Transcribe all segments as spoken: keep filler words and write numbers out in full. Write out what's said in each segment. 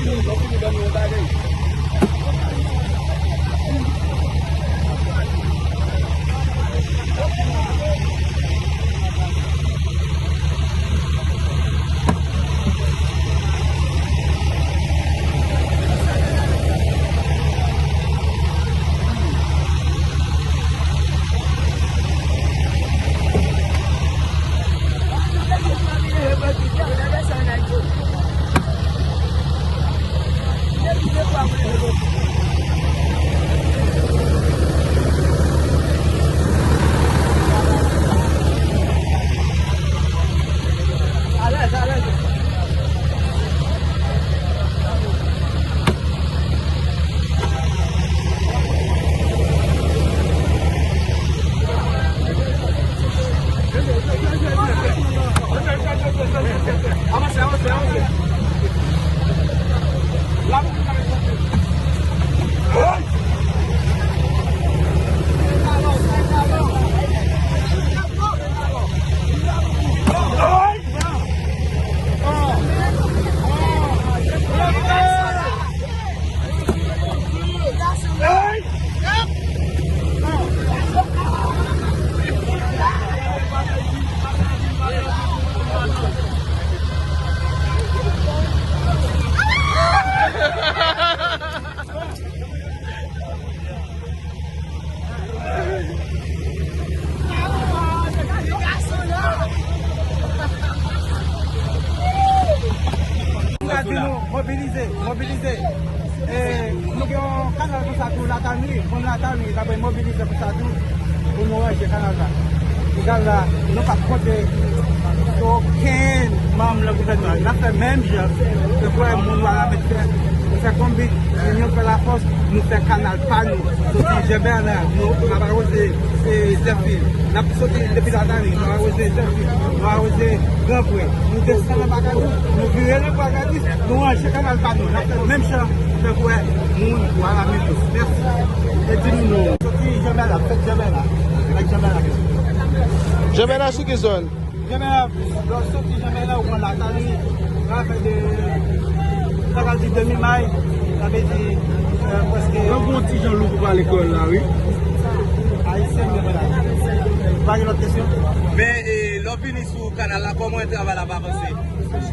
Nou ka di nou mobilize, mobilize. E, nou gen yon kanal konsa tou, Latanri, moun Latanri, k ap mobilize konsa tou, pou nou ranje kanal la. Kanal la, nou p ap konte sou okenn manm nan gouvènman. N ap fè menm jan ke kwè moun Wanament fè. Nou fè konbit, inyon fè lafòs, nou fè kanal pa nou. Soti Jan Bèna, nou, n ap awoze, e, Zèfil. N ap soti depi Latanri, nou awoze Zèfil, nou awoze Gran Pre. Nou desann anba Kadis, nou vire nan Bwa Kadis, nou ranje kanal pa nou. N ap fè menm jan, fè kwè moun Wanament yo. Mèsi. E di nou non. Soti Jan Bèna, fèt Jan Bèna. Fèt Jan Bèna. Jan Bèna sou ki zòn? Jan Bèna, lè w soti Jan Bèna, ou pran Latanri, sa fè de, sa ka di demi may, sa vle di, e, prèske. Mwen gen yon ti jan lou pou pale kreyòl la, wi. Ayisyen, Jan Bèna. Pa gen lòt kesyon? Men, e, lè w vini sou kanal la, kòman travay la ap avanse?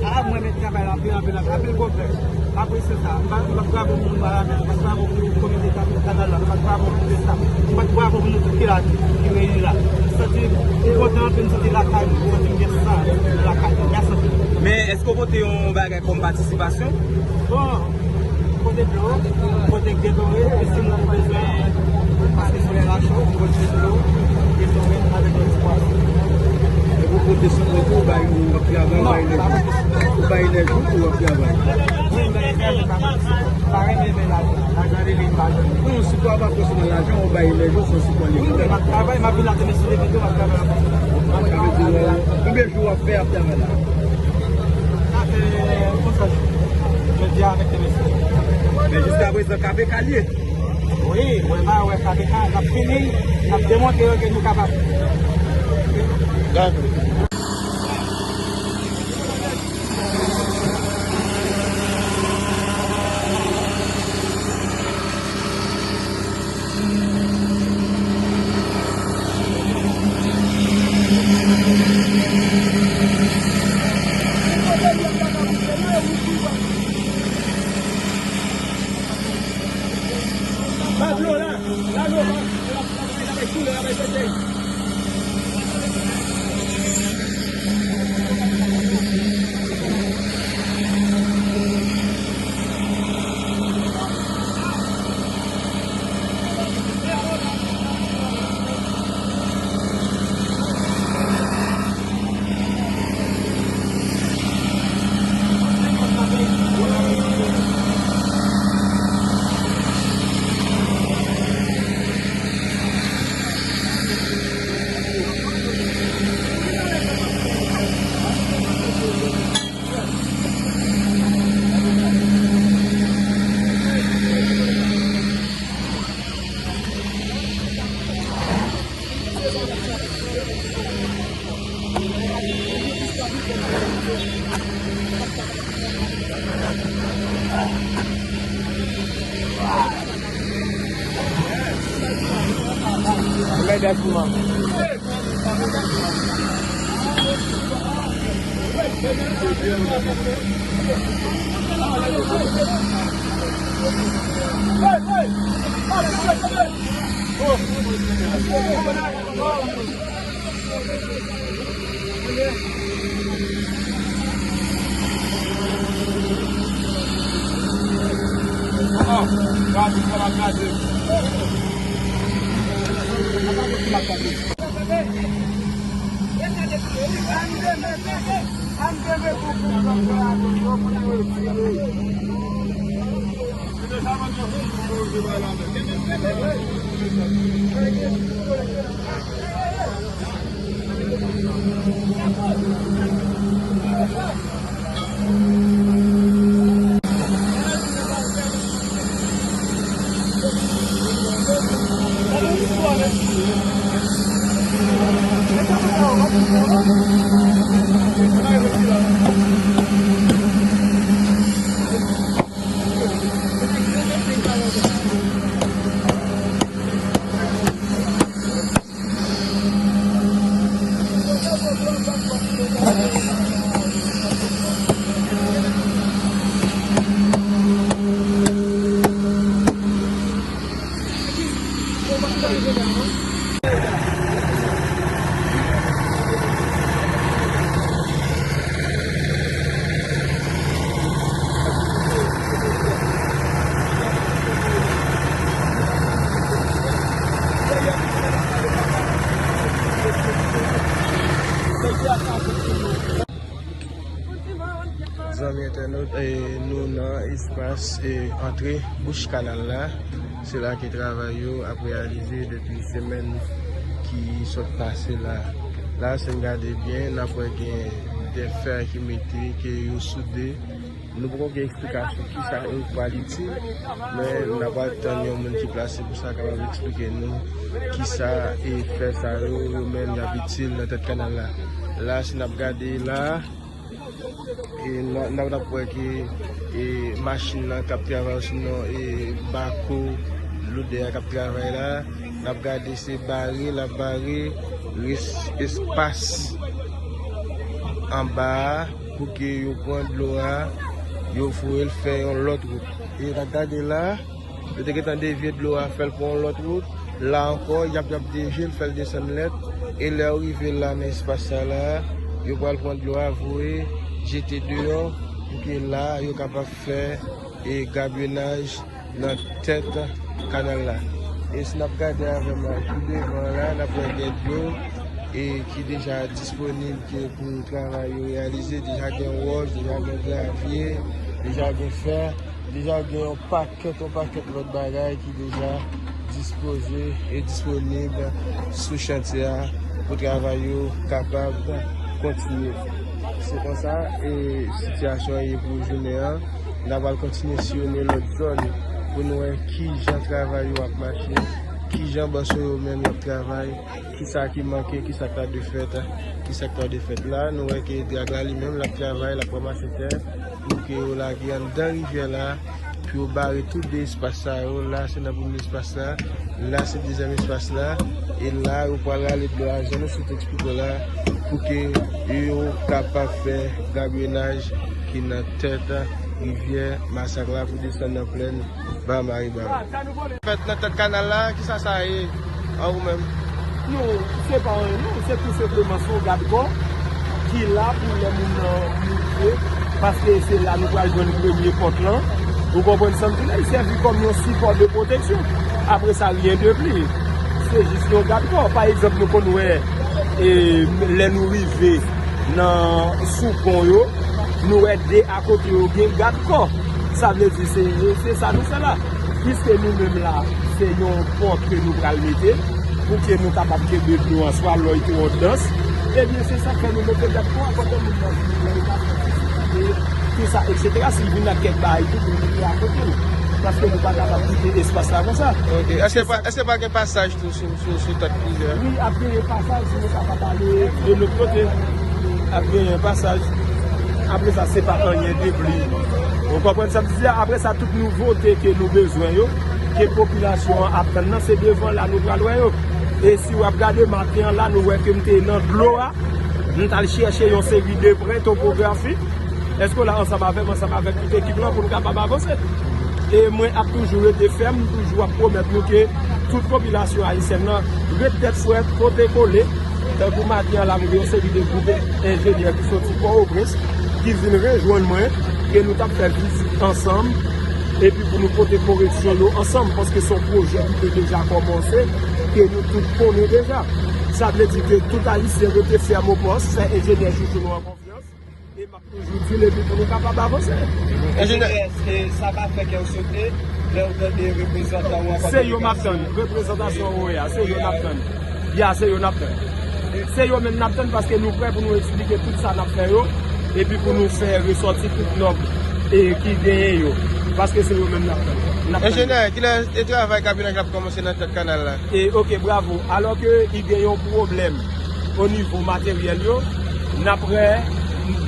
A, mwen renmen travay la anpil, anpil, anpil, anpil pwogrè. Apre se sa, m pa, m pa t bravo moun Wanament, m pa t bravo pou komite ka-, kanal la, m pa t bravo pou leta, m pa t bravo pou nou tout ki la, ki reyini la. M santi m kontan, anpil m santi lakay mwen, m santi m gen san lakay mwen. Mèsi anpil. Men, èske w pote yon bagay kòm patisipasyon? Bon, pote dlo, pote Gatorade, e si moun bezwen, paske solèy la cho, pote dlo, Gatorade avèk yon ti bwason. E pou pote sou kont ou, bay ou ap travay, ou bay nèg ou, ou bay nèg ou pou w ap travay. Wi, men nèg ou pa, pa renmen men lajan. Lajan li, li pa jwenn. Non, si w pa fòseman lajan, ou bay nèg ou, se yon sipò li. Wi, men m ap travay, m ap vin la demen si Bondye vle, m ap travay ankò. Sa vle di, konbyen jou w ap fè ap travay la? Sa fè onz jou. Jodi a avèk demen si Bondye vle. Men jiska prezan, K P K l ye. Wi, wè, ba, wè, K P K, n ap fini, n ap demontre yo ke nou kapab. Dakò. Dèbètman. Zanmi entènot, e, nou nan espas, e, antre bouch kanal la. Se la ke travay yo ap reyalize depi semèn ki sot pase la. La, si n gade byen, n ap wè gen de fè ki mete, ke yo soude. Nou poko gen eksplikasyon kisa yo pral itil, men n ap pral tann yon moun ki plase pou sa kapab eksplike nou kisa e fè sa yo, yo menm y ap itil nan tèt kanal la. La, si n ap gade la, e n a, n ap, n ap wè ke, e, machin nan k ap travay, osinon, e, bako lodè a k ap travay la. N ap gade se bare l ap bare res-, espas anba a pou ke yo pran dlo a, yo voye l fè yon lòt wout. E n ap gade la, yo te gentan devye dlo a, fè l pran yon lòt wout. La ankò, y ap, y ap devye l, fè l desann nèt. E lè yo rive la, nan espas sa la, yo pral pran dlo a, voye jete deyò, pou ke la, yo kapab fè, e, gabyenaj nan tèt kanal la. E si n ap gade avè m la, tou devan la, n ap wè gen dlo, e, ki deja disponib ke pou travay yo reyalize. Deja gen wòch, deja gen gravye, deja gen fè, deja gen yon pakèt, yon pakèt lòt bagay ki deja dispoze e disponib sou chantye a pou travay yo kapab kontinye. Se konsa, e, sitiyasyon an ye pou jounen an. N a pral kontinye siyonnen lòt zòn pou nou wè kijan travay yo ap mache, kijan bòs yo menm y ap travay, kisa ki manke, kisa k ta dwe fèt, kisa k ta dwe fèt la. Nou wè ke drag la li menm, l ap travay, l ap ranmase tè pou ke yo lage anndan rivyè la, pou yo bare tout de espas sa yo. La, se nan premye espas la, la, se dezyèm espas la, e la, yo pral rale dlo a, jan nou sot eksplike w la, pou ke yo kapab fè gabyenaj ki nan tèt rivyè Masak la pou desann nan plèn Ba Mariba. Fèt nan tèt kanal la, kisa sa ye, an ou menm? Non, se pa anyen non, se tou senpleman se yon gadkò ki la pou lè moun nan moute, paske se la nou pral jwenn premye pòt lan. Ou konprann sa m di la? Li sèvi kòm yon sipò de pwoteksyon. Apre sa, rien de plus. Se jis yon gadkò. Pa egzanp, nou konn wè, e, lè nou rive nan sou pon yo, nou wè de akote yo gen gadkò. Sa vle di se, se sa nou fè la. Piske nou menm la, se yon pòt ke nou pral mete pou ke nou kapab kenbe dlo an, swa lè l te yon dans. Ebyen, se sa k fè nou mete gadkò a, pandan moun nan vini, lè l ta fè ti sitade, tou sa, etsetera. Si l vin ak kèk bagay tou, pou l mete akote l. Paske nou pa kapab kite espas la konsa. Ok. Èske pa, èske pa gen pasaj tou sou, sou, sou tèt plizyè? Wi, ap genyen pasaj, si nou kapab ale de lòt kote. Ap genyen pasaj. Apre sa, se pa anyen de plis. Ou konprann sa m di a? Apre sa, tout nouvote ke nou bezwen yo, ke popilasyon an ap tann nan, se devan la nou pral wè yo. E si w ap gade maten an la, nou wè ke m te nan dlo a, m t al chèche yon seri de prè topografik. Èske w la ansanm avè m, ansanm avèk tout ekip lan pou n kapab avanse? E mwen ap toujou rete fèm, toujou ap pwomèt nou ke tout popilasyon ayisyèn nan ret tèt frèt, pote kole. Tankou maten an la, m gen yon seri de gwoup enjenyè ki soti Pòtoprens ki vin rejwenn mwen, ke nou t ap fè vizit ansanm, epi pou nou pote koreksyon yo ansanm, paske se yon pwojè ki te deja kòmanse, ke nou tout konnen deja. Sa vle di ke tout Ayisyen rete fèm o pòs, fè enjenyè Chouchou nou an konfyans, e m ap toujou di l epi pou nou kapab avanse. Enjenyè, e sa pa fè kè w sote lè w tande reprezantan w an Se yo m ap tann, reprezantasyon ou ye a, se yo n ap tann. Ya, se yo n ap tann. Se yo menm n ap tann paske nou prè pou nou eksplike tout sa n ap fè yo, epi pou nou fè resòti tout nòb e ki genyen yo. Paske se yo menm n ap tann. N ap tann. Enjenyè, kilè e travay kapinaj la ap kòmanse nan tèt kanal la? E, oke, bravo. Alò ke i gen yon pwoblèm o nivo materyèl yo, n ap wè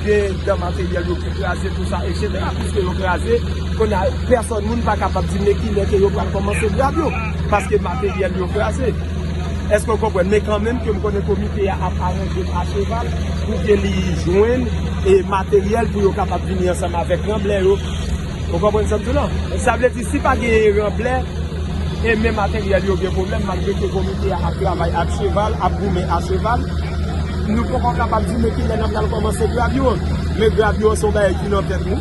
gen dan materyèl yo ki kraze, tou sa, etsetera. Piske yo kraze, kounye a, pèsòn moun pa kapab di men kilè ke yo pral kòmanse grav yo, paske materyèl yo kraze. Èske w konprann? Men kanmenm ke m konnen komite a ap aranje l acheval pou ke li jwenn e materyèl pou yo kapab vini ansanm avèk ranblè yo. Ou konprann sa m di w lan? Sa vle di, si pa genyen ranblè, e men materyèl yo gen pwoblèm, malgre ke komite a ap travay acheval, ap goumen acheval, nou poko kapab di men kilè n ap pral kòmanse grav yo an. Men grav yo an se yon bagay ki nan tèt nou.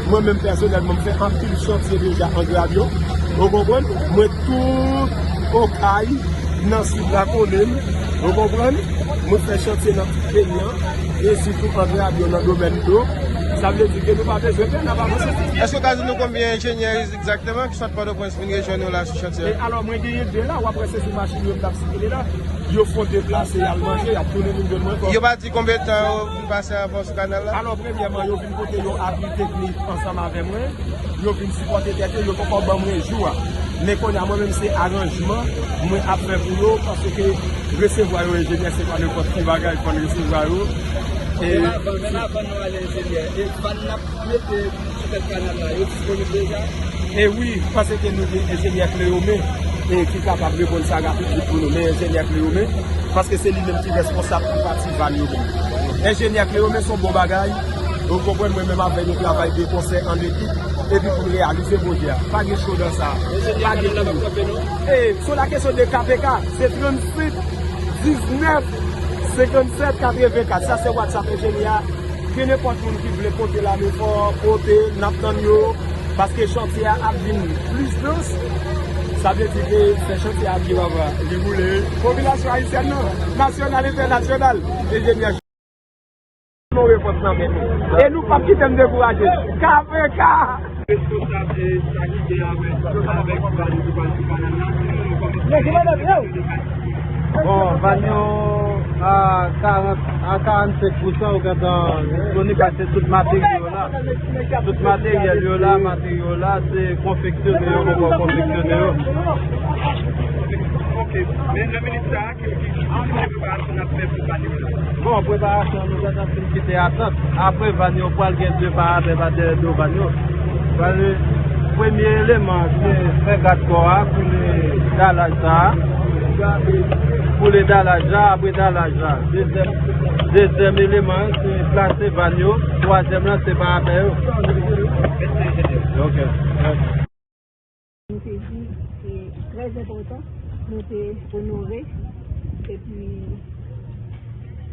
Mwen menm pèsonèlman, m fè anpil chantye deja an grav yo. Ou konprann? Mwen tout Okay, nan sid la konnen m. Ou konprann? Mwen fè chantye nan tout peyi an. E sitou an grav yo nan domèn dlo. Sa vle di ke nou pa bezwen pè, n ap avanse. Èske w ka di nou konbyen enjenyè egzakteman ki sot Pòtoprens vin rejwenn nou la sou chantye a? E alò, mwen genyen de la, w ap wè se sou machin yo m t ap sikile la. Yo fon deplase, y al manje, y ap tounen vin jwenn mwen ankò. Yo pa di konbyen tan yo vin pase avan w sou kanal la? Alò, premyèman, yo vin pote yon apui teknik ansanm avè mwen. Yo vin sipòte tèt yo, yo poko ban mwen jou a. Men kounye a, mwen menm, se aranjman mwen ap fè pou yo, paske resevwa yon enjenyè, se pa nenpòt ki bagay, fò n resevwa yo. E menm avan, menm avan nou ale enjenyè, e van n ap mete sou tèt kanal la, yo disponib deja? E wi, paske nou gen enjenyè kle yo men, e ki kapab reponn sa rapid vit pou nou, men enjenyè kle yo men, paske se li menm ki responsab pou pati van yo menm. Enjenyè kle yo men se yon bon bagay, ou konprann, mwen menm avè l nou travay de konsè an ekip, epi pou n reyalize pwojè a. Pa gen cho dan sa. Pa gen cho. E, sou la kesyon de K P K, se trannsenk diznèf senkannsèt katrevenkat. Sa se WhatsApp enjenyè a. Ke nenpòt moun ki vle pote lamen fò, pote, n ap tann yo, paske chantye a ap vin plis dans. Sa vle di ke fè chantye a ap gen papa. Li boule. Popilasyon ayisyèn nan, nasyonal, entènasyonal, enjenyè. Nou repons nan men nou. E nou p ap kite n dekouraje. K P K! Responsab, e, sa ki gen avèk, avèk van ki pral sou kanal la. Bon, van yo a karant a karannsenk pousan yo gentan disponib, paske tout materyo la, tout materyèl yo la, materyo la, se konfeksyone yo, poko konfeksyone yo. Ok, men nan minit sa a, ki, ki, ki, ki preparasyon n ap fè pou kanal la? Bon, preparasyon nou gentan fin kite atant. Apre van yo pral gen de parapè pa dèyè do van yo. Pral premye eleman se fè gad kò a, koule dalaj sa a. Koule dalaj la, apre dalaj la. Dezyèm, dezyèm eleman se plase van yo. Twazyèm lan se parapè yo. Ok. Nou te di se trè enpòtan, nou te onore epi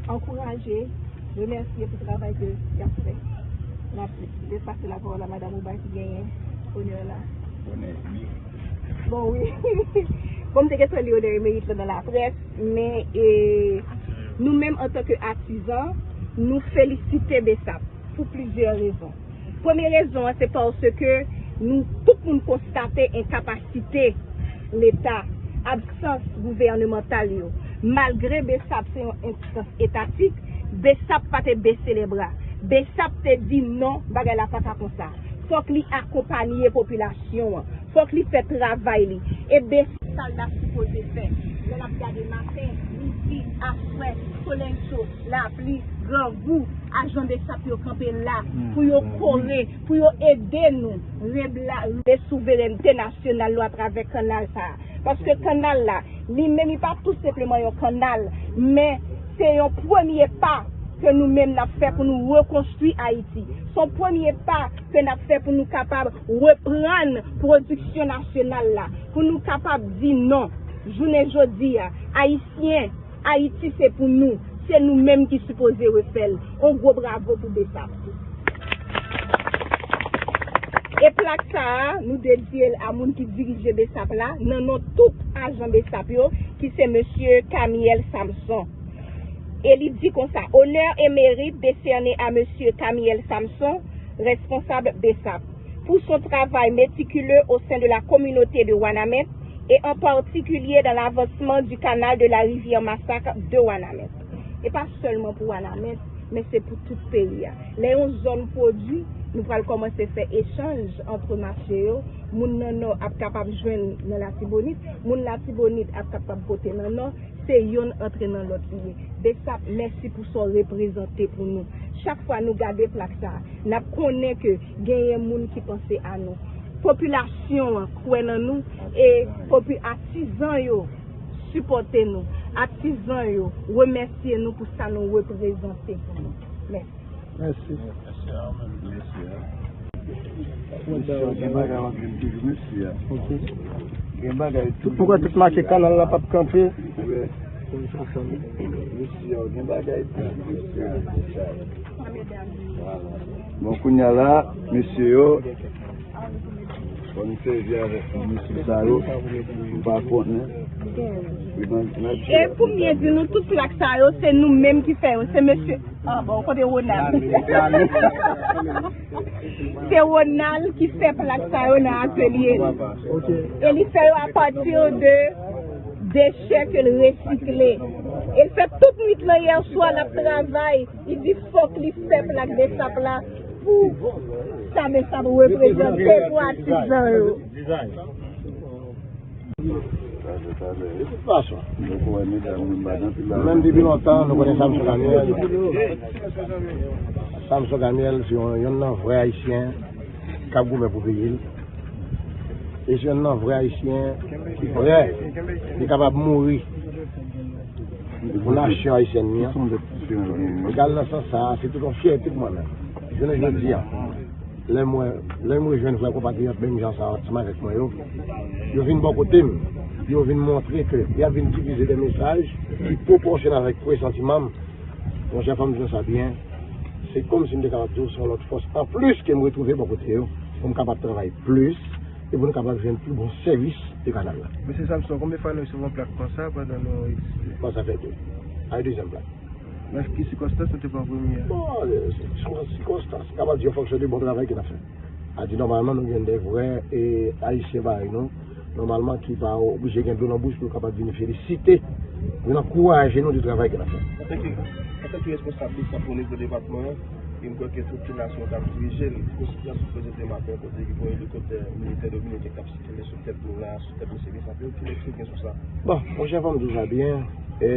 ankouraje, remèsye pou travay ke y ap fè. N ap pase lapawòl a madanm Ouba ki genyen onè la. Bon, wi. Bon, m te gentan li onè e merit lan nan laprès, men, e, nou menm antanke atizan, nou felisite BSAP pou plizyè rezon. Premye rezon an, se paske nou tout moun konstate enkapasite Leta, absans gouvènemantal yo. Malgre BSAP se yon enstans etatik, BSAP pa te bese lè bra. BSAP te di non, bagay la pa ka konsa. Fòk li akonpanye popilasyon an. Fòk li fè travay li. E BSAP sa l ta sipoze fè. Lè l ap gade maten, midi, aswè, solèy cho, lapli, grangou, ajan BSAP yo kanpe la pou yo kore, pou yo ede nou rebla-, le souverènte nasyonal nou atravè kanal sa a. Paske kanal la, Li menm, li pa tou senpleman yon kannal, men se yon premye pa ke nou menm n ap fè pou nou rekonstwi Ayiti. Se yon premye pa ke n ap fè pou nou kapab reprann pwodiksyon nasyonal la, pou nou kapab di non. Jounen jodi a, Ayisyen, Ayiti se pou nou. Se nou menm ki sipoze refè l. On gwo bravo pou BSAP. E plak sa a, nou dedye l a moun ki dirije BSAP la, nan non tout ajan BSAP yo, ki se mesye Camiel Samson. E li di konsa: Honneur et mérite décernés à monsieur Camiel Samson, responsable BSAP, pour son travail méticuleux au sein de la communauté de Wanament et en particulier dans l'avancement du canal de la rivière Massacre de Wanament. E pa sèlman pou Wanament, men se pou tout peyi a. Lè yon zòn pwodui, nou pral kòmanse fè echanj ant mache yo. Moun nan Nò ap kapab jwenn nan Latibonit, moun Latibonit ap kapab pote nan Nò, se yonn antre nan lòt li ye. BSAP, mèsi pou sa w reprezante pou nou. Chak fwa nou gade plak sa a, n ap konnen ke genyen moun ki panse a nou. Popilasyon an kwè nan nou e popi-, atizan yo sipòte nou. Atizan yo remèsye nou pou sa nou reprezante pou nou. Mèsi. Mèsi. Mèsi a ou menm tou, mesye a. Mesye a, gen bagay w ap jwenn toujou, mesye a. Gen bagay toujou. Poukwa tout mache kanal la p ap kanpe? Mesye a, gen bagay toujou, mesye a. Bon, kounye a la, mesye yo, fò n sèvi avèk mesye sa yo, m pa konnen. E pou m byen di nou, tout plak sa yo, se nou menm ki fè yo. Se mesye, ah bon, kote Ronald? Se Ronald ki fè plak sa yo nan atelye li. E li fè yo apati de dechè ke l resikle. E l fè tout nwit lan yè swa l ap travay. Li di fòk li fè plak BSAP la pou sa BSAP reprezante pou atizan yo. Menm depi lontan, nou konnen Samson Camiel. Samson Camiel se yon, yonn nan vrè Ayisyen k ap goumen pou peyi l. E se yonn nan vrè Ayisyen ki prè, li kapab mouri pou nasyon ayisyèn li an. Egal nan sans sa a, se tout yon fyète pou mwen menm. Jounen jodi a, lè m wè, lè m rejwenn vrè konpatriyòt menm jan sa ansanm avèk mwen yo, yo vin bò kote m, yo vin montre ke y ap vin divize de mesaj ki pwopòsyone avèk presantiman m. Monchè, fò m di w sa byen, se kòmsi m te kapab di w se yon lòt fòs anplis ke m retwouve bò kote yo, pou m kapab travay plis e pou nou kapab jwenn pi bon sèvis de kanal la. Mesye Samson, konbyen fwa nou resevwa plak konsa pandan nou egziste? Bon, sa fè de. A, dezyèm plak. Nan ki sikonstans nou te pran premye a? Bon, e, se, se yon sikonstans. Kapab di an fonksyon de bon travay ke n ap fè. A di nòmalman nou gen de vrè, e, Ayisyen parèy nou, nòmalman ki pa oblije gen dlo nan bouch pou yo kapab vin felisite, vin ankouraje nou de travay ke n ap fè. Antanke, antanke responsab BSAP o nivo depatman an, e m kwè ke tout popilasyon k ap dirije l, konstitiyasyon prezidan Macron kote ki gen yon elikoptè militè dominiken k ap sikile sou tèt nou la, sou tèt mesye BSAP yo, ki lèksyon gen sou sa? Bon, monchè, fò m di w sa byen, e,